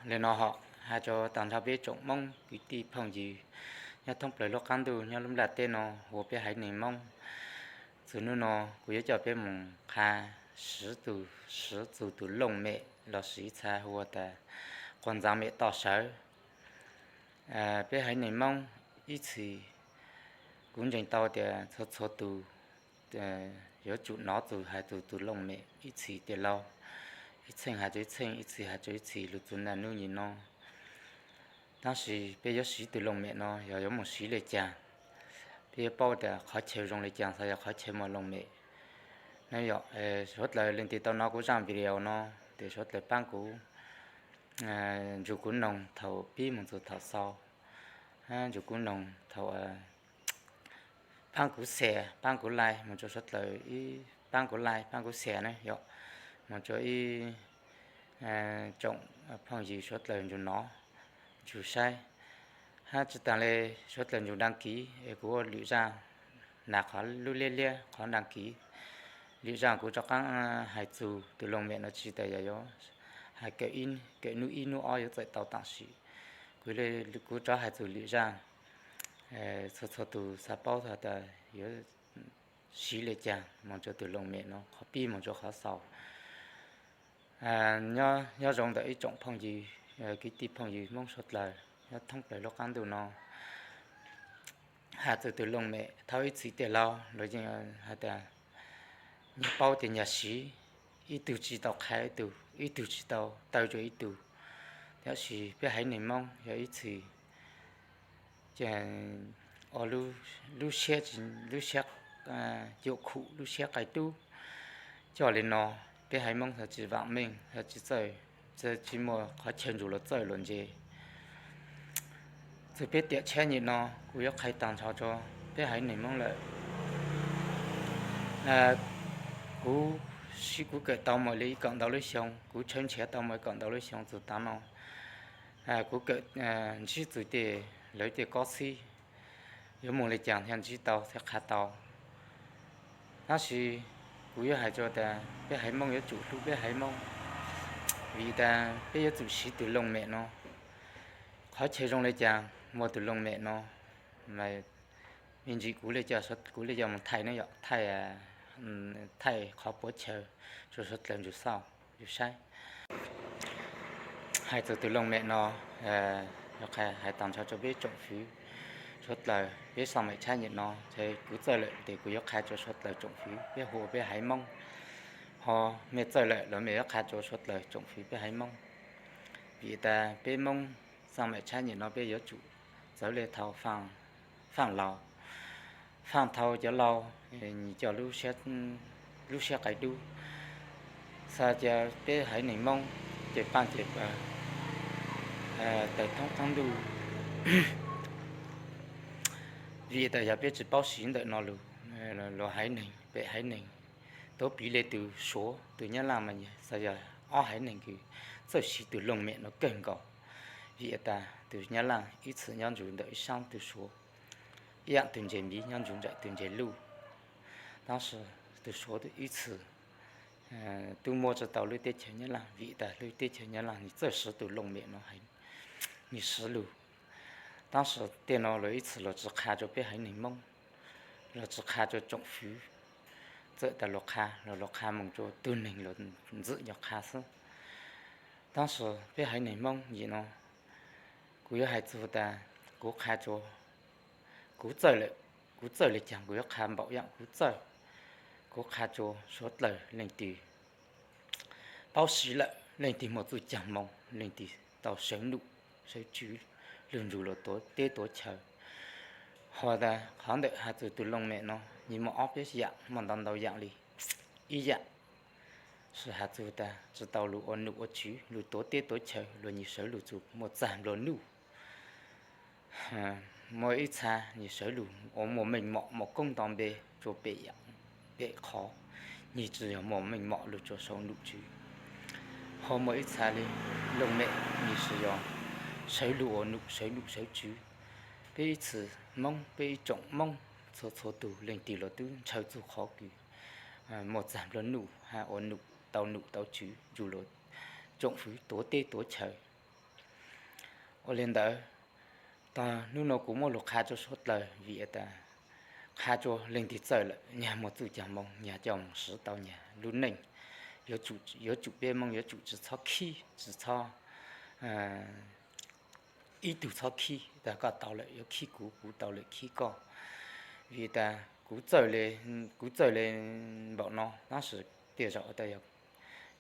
Li no hos, has rua taag nrho peb tsoom Moob kwv tij phooj ywg nyob thoob plawg lub qaab ntuj nyob lub nplaj teb no hu ua peb haiv neeg Moob. Txug nub no kuv yuav coj peb moog qha siv txug, siv txug tug looj mem lossis ib txha hu ua tas quas ntxaav mem toj sawv. Peb haiv neeg Moob ib txhis, kuv ntseeg tau tias txhua txhua tug yuav tsum nov txug has txug tug looj mem ib txhis tiag laug, ib txheej has rua ib txheej, ib txhis has rua ib txhis lug txug naj nub nyim no. Tab sis peb yuav siv tug looj mem no yog yuav moog siv le caag, peb yuav paub tas qhov chaw zoo le caag xaav yog qhov chaw muaj looj mem. Nov yog suav dlawg leej twg tau nov kuv zaaj video no, tes suav dlawg paab kuv, nrug kuv noog thaum pib moog txug thaum xaus, nrug kuv noog thaum paab kuv share, paab kuv like, moog rua suav dlawg ib paab kuv like, paab kuv share na yog, moog rua ib tsoom phooj ywg suav dlawg nrug nov, nrug saib, hab tsi taag le suav dlawg nrug đăng ký es kuv ua lwm zaaj, nag qhov lub liab liab qhov đăng ký, lwm zaaj kuv rov qaab hais txug tug looj mem no tsi tas yog yuav hais kawm ib, kawm nub ib nub ob yuav txawm tau taam sim. Kuv, kuv rov hais txug lwm zaaj, txhua txhua tug xaav paub tas yuav siv le caag moog rua tug looj mem no qhov pib moog rua qhov xaus. Nyob zoo ntawm ib tsoom phooj ywg, kwv tij phooj ywg Moob suav dlawg nyob thoob plawg lub qaab ntuj no. Has txug tug looj mem thaum ib txhis tiag laug luag yeej has tas nyag paub ces nyag siv, ib tug tsi tau qha ib tug, ib tug tsi tau taw rua ib tug. Tab sis peb haiv neeg Moob yog ib txhis ua lub siab, lub siab yuam khum, lub siab qai dub coj li no, peb haiv Moob tsi vaam meej, tsi txawj, tsi muaj qhov chaw nrug luag txawj luag ntse. Txug peb tiam tshab nyem no kuv yuav qha taag nrho rua peb haiv neeg Moob lawm. Kuv, kuv kawm tau moog li kaum ntau lub xyoo, kuv tshawb nrhiav tau moog kaum ntau lub xyoo txug tav no. Kuv kawm ntsib txug tej, lawv tej kob txhib, yuav moog le caag thiaj ntsib tau thiaj qha tau. Tab sis kuv yuav hais rua tas peb haiv Moob yuav tsum hlub peb haiv Moob, vim tas peb yuav tsum siv tug looj mem no. Qhov chaw zoo le caag muaj tug looj mem no, me ntsis kuv le coj, kuv le coj moog thaij ne yom, thaij, thaij qhov puav chaw rua suav dlawg nrug xauj nrug saib. Hais txug tug looj mem no, hais taag nrho rua peb tsoom fwv suav dlawg, peb xaaj mem tshab nyem no, kuv txawj lawm tes kuv yuav qha rua suav dlawg tsoom fwv peb hu ua peb haiv Moob, ho mej txawj lawm los mej yuav qha rua suav dlawg tsoom fwv peb haiv Moob. Vim tas peb Moob xaaj mem tshab nyem no peb yuav tsum txawv le thau faaj laug, faaj thau cov laug, coj lub siab qai dub, xaav ca peb haiv neeg Moob ces paaj ces tawg thoob qaab ntuj. Vim tas yog peb tsi paub siv ntawm no lug, luag haiv neeg, pem haiv neeg, tuav piv le tug Suav tug Nyab Laaj mas xaav yog ob haiv neeg kws txawj siv tug looj mem no kawg nkaus. Vim tas tug Nyab Laaj ib txhis nyob nrug ntawm ib saab tug Suav, ib yaam tug ntses miv nyob nrug nraim tug ntses luj. Tab sis tug Suav ib txhis tub muab tsi tau lub teb chaws Nyab Laaj, vim tas lub teb chaws Nyab Laaj nwg txawj siv tug looj mem no, nwg siv lug. Tab sis tej no luag ib txhis luag tsi qha rua peb haiv neeg Moob, luag tsi qha rua tsoom fwv. Txawm tas luag qha los luag qha moog rua tug neeg luag ntxwm nyuas qha xwb. Tab sis peb haiv neeg Moob yim no, kuv yuav hais txug tas kuv qha rua, kuv txawj lawm, kuv txawj le caag kuv yuav qha npaum yaam kuv txawj. Kuv qha rua suav dlawg leej twg paub siv lawm, leej twg muaj txuj caag moog, leej twg tau sawv num sawv tswv lug nrug luag tuav teb tuav chaw. Ho tas qhov ntawm has txug tug looj mem no, nwg muaj ob peb yaam, muaj ntau ntau yaam li. Ib yaam, has txug tas tsi tau lug ua num ua tswv, lug tuav teb tuav chaw, luag nwg sawv lug txug muaj txag nplua nuj. Muaj ib txha nwg sawv lug ua muaj meej mom, muaj koob nto npe rua pem yaam pem qhov, nwg tsi yog muaj meej mom lug rua sau num tswv. Ho muaj ib txha le looj mem nwg tsi yog sawv lug ua num sawv num sawv tswv. Peb ib txhis Moob, peb ib tsoom Moob txhua txhua tug leej twg los tub ntshaw txug qhov kws muaj txag nplua nuj, has ua num tau num tau tswv nrug luag tsoom fwv tuav teb tuav chaw. Ua li ntawd, tag hnub no kuv muab lus qha rua suav dlawg vim tas qha rua leej twg txawj lawm nyag muaj txuj cag moo nyag coj moog siv tau nyag lub neej. Yuav tsum peb Moob yuav tsum tsi txhob khib, tsi txhob ib tug txhob khib tas koj tau lawm yuav khib kuv, kuv tau lawm khib koj. Vim tas kuv txawj le npaum no tab sis tej zaum tas yog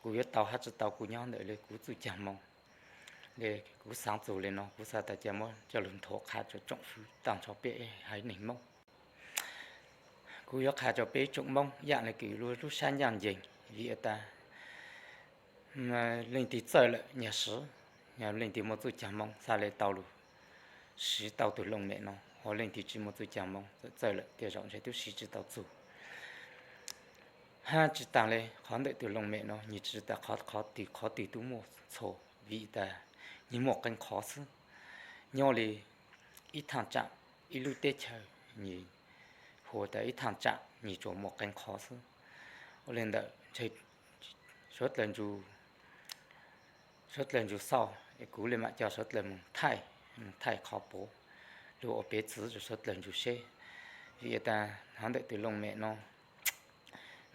kuv yuav tau hab tsi tau kuv nyob ntawm le kuv txuj cag moo. Le kuv xaav txug le no kuv xaav tas ca muab coj lug nthuav qha rua tsoom fwv taag nrho peb haiv neeg Moob. Kuv yuav qha rua peb tsoom Moob yaam le kws lub sab ncaaj nceeg vim tas leej twg txawj lawm nyag siv, yog leej twg muaj txuj cag moo xaav le tau lug siv tau tug looj mem no, ho leej twg tsi muaj txuj cag moo txawj lawm tej zaum ntshe tub siv tsi tau txug. Hab tsi taag le qhov ntawm tug looj mem no nwg tsi tas qhov twg qhov twg tub muaj txhua, vim tas nwg muaj qee qhov xwb. Nyob le ib thaaj tsaam, ib lub teb chaws, nwg hu tas ib thaaj tsaam nwg tsuas muaj qee qhov xwb. Ua le ntawd ntshe suav dlawg ntsug, suav dlawg ntsug xauj es kuv le maam coj suav dlawg moog thaij, moog thaij qhov puav lug ua piv txwv rua suav dlawg ntsug seb. Vim tas qhov ntawm tug looj mem no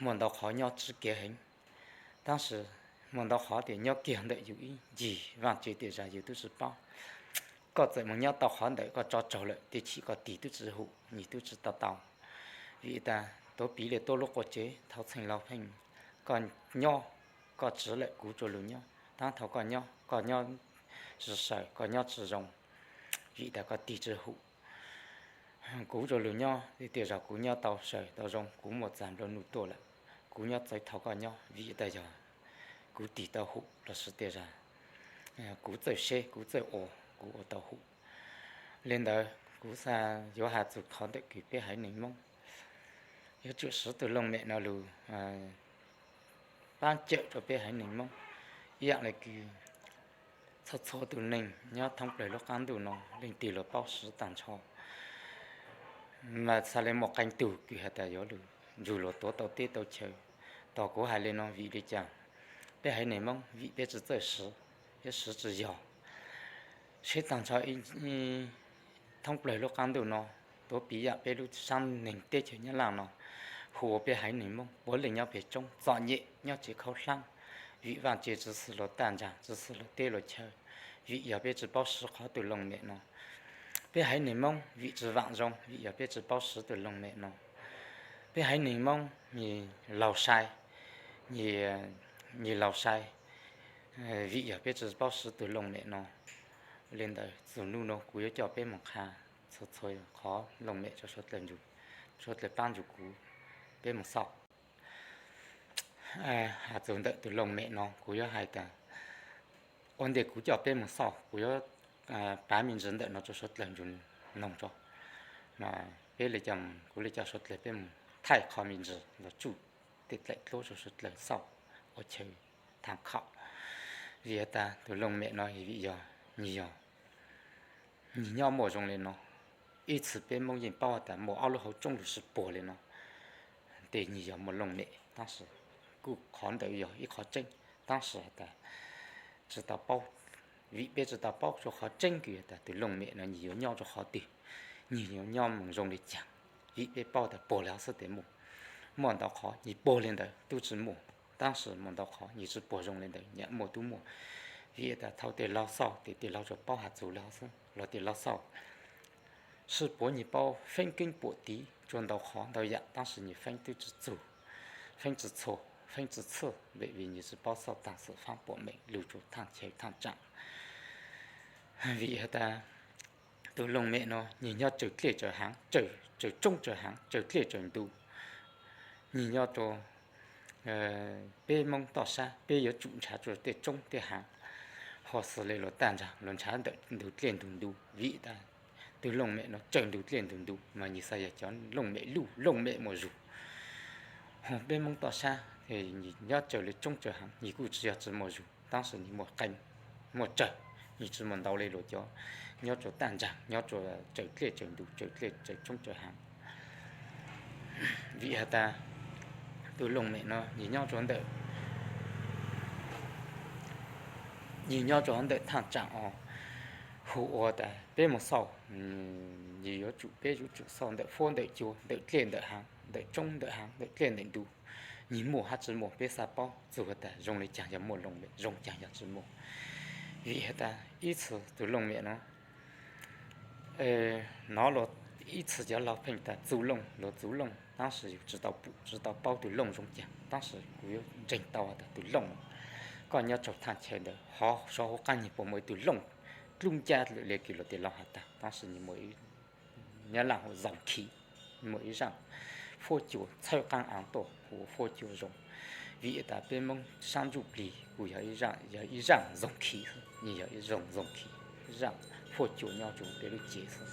muaj ntau qhov nyob tsib kev heev, tab sis muaj ntau qhov tias nyob kiag ntawm yug ib ncig vaaj tse tej zag yug tub tsi paub. Koj txawm moog nyob tau qhov ntawd koj tso tsaug lawm tej chim koj tig tub tsi hum, nwg tub tsi tau tau. Vim tas tuav piv le tuab lub qua tsev thaus txheej laug pheej koj nyob, koj tsiv lawm kuv rua lug nyob, tab thaus koj nyob, koj nyob tsi saws, koj nyob tsi zoo, vim tas koj tig tsi hum. Kuv rua lug nyob tej zag kuv nyob tau saws tau zoo, kuv muaj txag nplua nuj tuaj lawm, kuv nyob txawv thaus koj nyob vim tas yog kuv tig tau hum lossis tej zag kuv txawj seb kuv txawj ua, kuv ua tau hum. Le ntawd kuv xaav yuav has txug qhov ntawm kws peb haiv neeg Moob yuav tsum siv tug looj mem no lug paab cawm rua peb haiv neeg Moob. Ib yaam le kws txhua txhua tug neeg nyob thoob plawg lub qaab ntuj no leej twg los paub siv taag nrho, mas xaav le muaj qee tug kws has tas yuav lug ntsug luas tuav tau teb tau chaw. Tos kuv hais le no vim le caag? Peb haiv neeg Moob vim peb tsi txawj siv, yuav siv tsi yog. Seb taag nrho thoob plawg lub qaab ntuj no, tuav piv yaam peb lub saab neeg teb chaws Nyab Laaj no, hu ua peb haiv neeg Moob puav leej nyob peg roob txom nyem nyob tsev khaub hlaab, vim vaaj tse tsi xwb luas taj nraag tsi xwb luas teb luas chaw, vim yog peb tsi paub siv qhov tug looj mem no. Peb haiv neeg Moob vim tsi vaam zoo vim yog peb tsi paub siv tug looj mem no. Peb haiv neeg Moob nwg laug sai, nwg laug sai, vim yog peb tsi paub siv tug looj mem no. Le ntawd txug nub no kuv yuav coj peb moog qha txhua txhua qhov looj mem rua suav dlawg paab ntsug kuv, peb moog xauj. Has txug ntawm tug looj mem no kuv yuav hais tas ua ntej kuv coj peb moog xauj kuv yuav pav me ntsis ntawm no rua suav dlawg ntsug noog tso. Peb le coj, kuv le coj suav dlawg peb moog thaij qhov me ntsis los tsuj tej dlaim dluab rua suav dlawg xauj ua chaw thaam kham. Vim has tas tug looj mem no vim yog nwg yog nwg nyob muaj zoo le no. Ib txhis peb Moob yeej paub has tas muaj ob lub hauv tsoob lug sib puag le no, tes nwg yog muaj looj mem tab sis kuj qhov ntawd yog ib qhov tseeb, tab sis has tas tsi tau paub. Vim peb tsi tau paub rua qhov tseeb kws has tas tug looj mem no nwg yuav nyob rua qhov twg, nwg yuav nyob moog zoo le caag. Vim peb paub tas puag le hov xwb tes muaj, muaj ntau qhov nwg puag le ntawd tub tsi muaj, tab sis muaj ntau qhov nwg tsi puag zoo le ntawd nyam muaj tub muaj. Vim tas thaus tej laug xauj tes tej laug tsuas paub has txug le hov xwb los tej laug xauj sib puav nwg paub feeb keeb puam tiv rua ntau qhov ntau yaam tab sis nwg feeb tub tsi txug, feeb tsi txhua, feeb tsi txhwj vim nwg tsi paub xauj taag xwm faab puam meem lug rua thaaj chaw thaaj tsaam. Vim has tas tug looj mem no nwg nyob tsawg dlej tsawg haav, tsawg tsoob tsawg haav, tsawg dlej tsawg ntu. Nwg nyob rua peb Moob toj sab peb yuav tsum nrhav rua tej tsoob tej haav, ho xws le luas taj nraag luas nrhav ntawm ntug dlej ntug ntu. Vim tas tug looj mem no tsawg ntug dlej ntug ntu mas nwg xav yog cov looj mem luj looj mem muaj zug. Ho peb Moob toj sab nyob tsawg le tsoob tsawg haav nwg kuj tsi yog tsi muaj zug tab sis nwg muaj qee, muaj tsawg, nwg tsi muaj ntau le luas cov nyob rua taj nraag nyob rua tsawg dlej tsawg ntu tsawg dlej tsawg tsoob tsawg haav. Vim has tas tug looj mem no nwg nyob rua ntawm Yog nyob rau ntawm thaaj tsaam os, hu ua tas peb moog xauj, yog yuav tsum peb yuav tsum xauj ntawm huab ntawm cua, ntawm dlej ntawm haav, ntawm roob ntawm haav, ntawm dlej ntawm ntu, yog muaj hab tsi muaj, peb xaav paub txug has tas zoo le caag yog muaj looj mem, zoo caag yog tsi muaj. Vim has tas ib txhis tug looj mem no, nov luag ib txhis cov laug pheej tas txug looj, luag txug looj, tab sis yug tsi tau pum tsi tau paub tug looj zoo caag, tab sis kuv yuav ntseeg tau has tas tug looj, koj nyob rau thaaj chaw ntawd, hov sov huv qaab nyeg puas muaj ib tug looj dlub ncaj lwm le kws luag tej laug has tas, tab sis nyag laaj hu Zoom Khiv, muaj ib zaaj huab cua txhawb qaab aav tuaj hu ua huab cua zoo. Vim tas peb Moob saab ntsuj plig kuj yog ib zaaj Zoom Khiv xwb, yog ib zaaj Zoom Khiv, zaaj huab cua nyob rua peb lub cev xwb.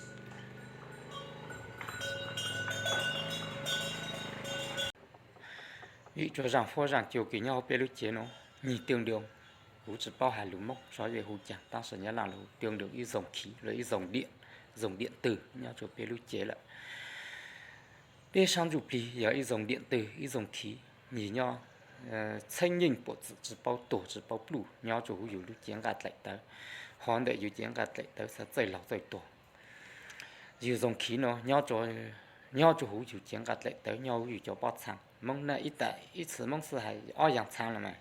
Vim rua zaaj huab zaaj cua kws nyob huv peb lub cev no, nyag tiaj nrua, kuv tsi paub has lug Moob sov zej hu caag, tab sis nyab laaj lug tiaj nrua ib Zoom Khiv los ib Zoom Diam, Zoom Diam Twg nyob rua peb lub cev lawm. Peb saab ntsuj plig yog ib Zoom Diam Twg ib Zoom Khiv, nyag nyob txheeb yeej puam txwm tsi paub tuag tsi paub pluj nyob rua huv yug lub cev nqaj dlaim tawv, hov ntawm yug cev nqaj dlaim tawv xaav txawj laug txawj tuag. Yug Zoom Khiv no nyob rua huv yug cev nqaj dlaim tawv nyob huv yug cov pob txhaa. Moob na ib txhis Moob xwb has ob yaag txhaa los mas,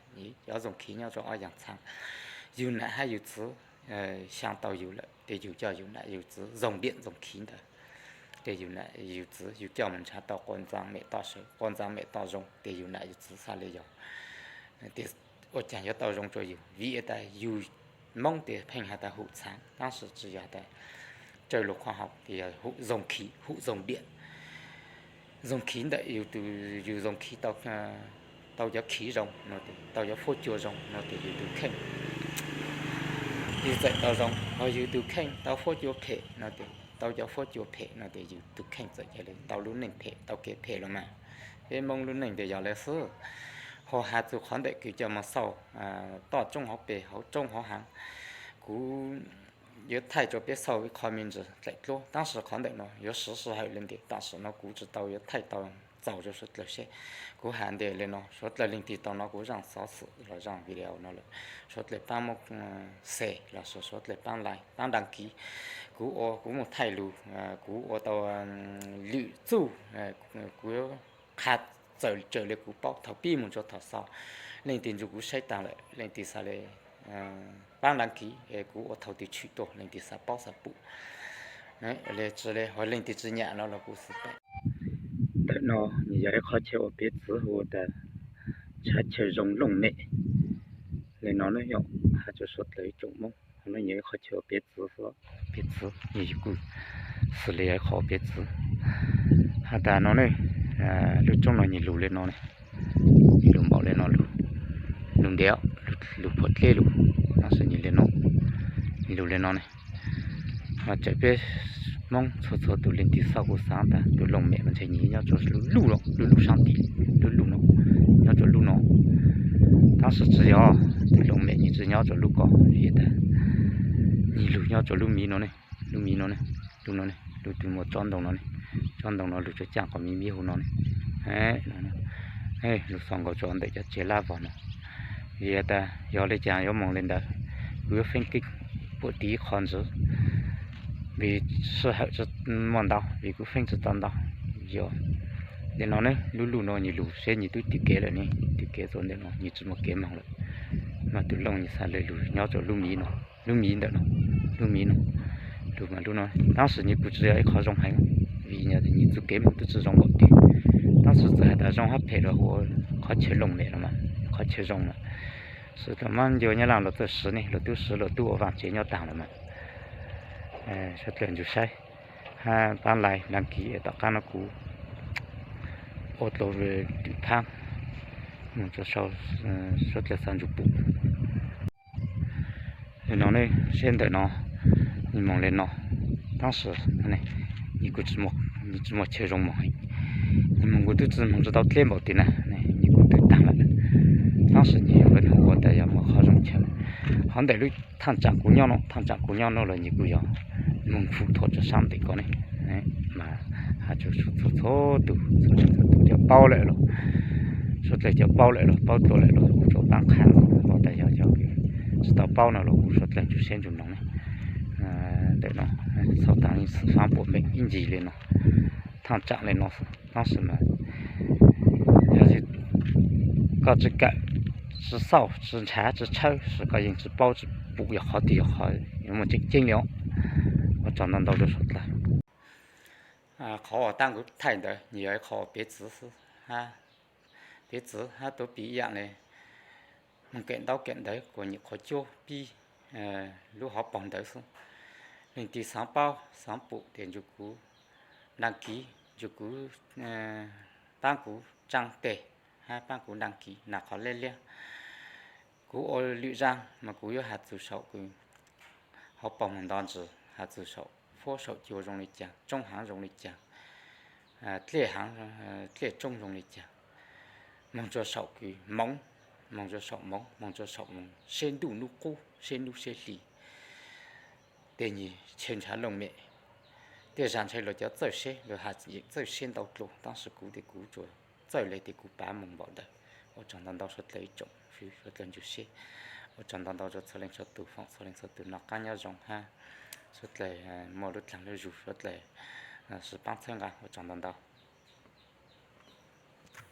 cov Zoom Khiv nyob rua ob yaag txhaa. Yug nam hab yug txwv xyaa tau yug lawm tes yug coj yug nam yug txwv Zoom Diam Zoom Khiv ntawd, tes yug nam yug txwv yug coj moog nrhav tau quas ntxaa mem toj sawv, quas ntxaa mem toj zoo, tes yug nam yug txwv xaav le yog ua caag yuav tau zoo rua yug. Vim tas yug Moob tes pheej has tas hum txhaav, tab sis tsi yog tas raws lug khoa học tes yog hum Zoom Khiv, hum Zoom Diam. Zoom Khiv ntawm yug Zoom Khiv tau cov khiv zoo no tes, tau cov huab cua zoo no tes yug tug kheej, yug txawm tau zoo, ho yug tug kheej tau huab cua phem no tes, tau cov huab cua phem no tes yug tug kheej txawm cia li tau lub neej phem tau kev phem los mas. Peb Moob lub neej tes yog le xwb. Ho has txug qhov ntawm kws coj moog xauj toj roob hauv pes, hauv roob hauv haav, kuv yuav thaij rua peb xauj ib qho me ntsis dlaim dluab, tab sis qhov ntawm no yuav siv sij hawm le ntev, tam sim no kuv tsi tau yuav thaij tau txaus rua suav dlawg seb. Kuv has ntev le no, suav dlawg leej twg tau nov kuv zaaj xov xwm los zaaj video no lawm, suav dlawg paab muab share los sis suav dlawg paab like paab đăng ký. Kuv ua kuv muaj thaij lug, kuv ua tau lwm txuj, kuv qha txawm raws le kuv paub thaum pib moog rua thaum xaus. Leej twg nrug kuv saib taag lawm, leej twg xaav le paab đăng ký, kuv ua thaum twg tshwm tuaj leej twg xaav paub xaav pum. Le tsi le ho leej twg tsi nyam no los kuv xaav pum. Ntawm no nws yog ib qhov chaw uas piav txwv hu tas ntshav chaw zoo looj mem. Le no ne yog has rua suav dlawg ib tsoom Moob, no yog ib qhov chaw uas piav txwv, piav txwv, yog kuj xws le yog ib qhov piav txwv. Has tas no ne, lub roob no nws lug le no ne, nws lug npaum le no lug, lug ntev, lug phua dleb lug, tab sis nws le no, nws lug le no ne. Ho txawm peb Moob txhua txhua tug leej twg xauj kuj xaav tas tug looj mem mas ntshe nws nyob rua lub luj, lub luj saab tim, lub luj no, nyob rua lub no. Tab sis tsi yog, tug looj mem nws tsi nyob rua lub ko, vim tas nws lug nyob rua lub miv no ne, lub miv no ne, lub no ne, lub twg muaj tsob ntoo no ne, tsob ntoo no lug rua caaj quas miv miv huv no ne. Lug xauj nkaus rua ntawm cov tsev lab vog no. Vim tas yog le caag yuav moog le ntawd, kuv yuav feeb keeb puam tiv ib qho ntxiv, vim sij hawm tsi muaj ntau, vim kuv feeb tsi tau ntau. Yog le no ne, lub luj no nws lug seb nws tub twg kev lawm ne, tub kev txug ntawm no nws tsi muaj kev moog lawm. Mas tug looj nws xaav le lug nyob rua lub miv no, lub miv ntawm no, lub miv no, lug mas lub no. Tab sis nws kuj tsi yog ib qho zoo heev, vim nws txuj kev moog tub tsi zoo npaum twg. Tab sis txawm has tas zoo hab phem los ua qhov chaw looj mem los mas, qhov chaw zoo mas, sawv dlawg mab ncua nyab laaj luag txawj siv ne, luag tub siv luag tub ua vaaj tsev nyob taag los mas. Sawv dlawg nrug saib hab paab like đăng ký tom qab no kuv ua dlua twm phaab moog rua sau, sawv dlawg xaav nrug pum. Le no ne, seb ntawm no, nws moog le no, tab sis nws kuj tsi muaj chaw zoo moog heev. Nws moog kuv tub tsi moog tsi tau dleb npaum twg na, nws kuj twb taag lawm. Tab sis nws yuav ua tas yog muaj qhov zoo chaw. Hov ntawm lub thaaj tsaam kuv nyob no, thaaj tsaam kuv nyob no los nws kuj yog moog fu thuam rua saab ntawm ko ne. Mas has rua txhua txhua tug, txhua txhua tug cov paub lawm los, suav dlawg cov paub lawm los paub dlua lawm los kuv tsuas paab qha paub tas yog cov kws tsis tau paub no los kuv suav dlawg ntsug siab ntsug noog ne. Ntawm no txhais tau xaav puam npeem ib ncig li no, thaaj tsaam li no, tab sis mas yog koj tsis kawm, tsis xauj, tsis nrhav, tsis tshawb, koj yeej tsis paub tsis pum yog qhov twg yog qhov yuav muaj tseem ceeb li os. Ua tsaug ntau ntau rua suav dlawg. Qhov uas tab kuv thaij ntawd nws yog ib qho uas piv txwv xwb, piv txwv hab tuav piv ib yaam le moog kawm ntaub kawm ntawv kuas nyuam qhuav cuab pib lub hauv paug ntawd xwb. Leej twg xaav paub xaav pum tes ntsug kuv đăng ký, ntsug kuv, pab kuv tsaa teg hab pab kuv đăng ký nas qhov liab liab. Kuv ua lwm zaj mas kuv yuav has txug saum kws hauv paug moog nto ntsws, has txug saum fuab saum cua zoo li cas, tsoob haav zoo li cas, dlej haav, dlej tsoob zoo li cas, moog rua saum kws moov, moog rua saum moov, moog rua saum moov, seb ntuj nub qub, seb nub seb hli, tej nyuas chaw nrhav looj mem. Tej zag ntshai luag cov txawj seb, luag has yeem txawj seb ntau dlua, tab sis kuv tes kuv tsuas txawj le tes kuv pav moog npaum ntawd. Ua tsaug ntau ntau suav dlawg ib tsoom, suav dlawg ntsug siab. Ua tsaug ntau ntau rua txhua leej txhua tug, foom txhua leej txhua tug noj qaab nyob zoo hab suav dlawg muaj lub dlaag lub zug, suav dlawg sib paab txhawb nqa, ua tsaug ntau ntau.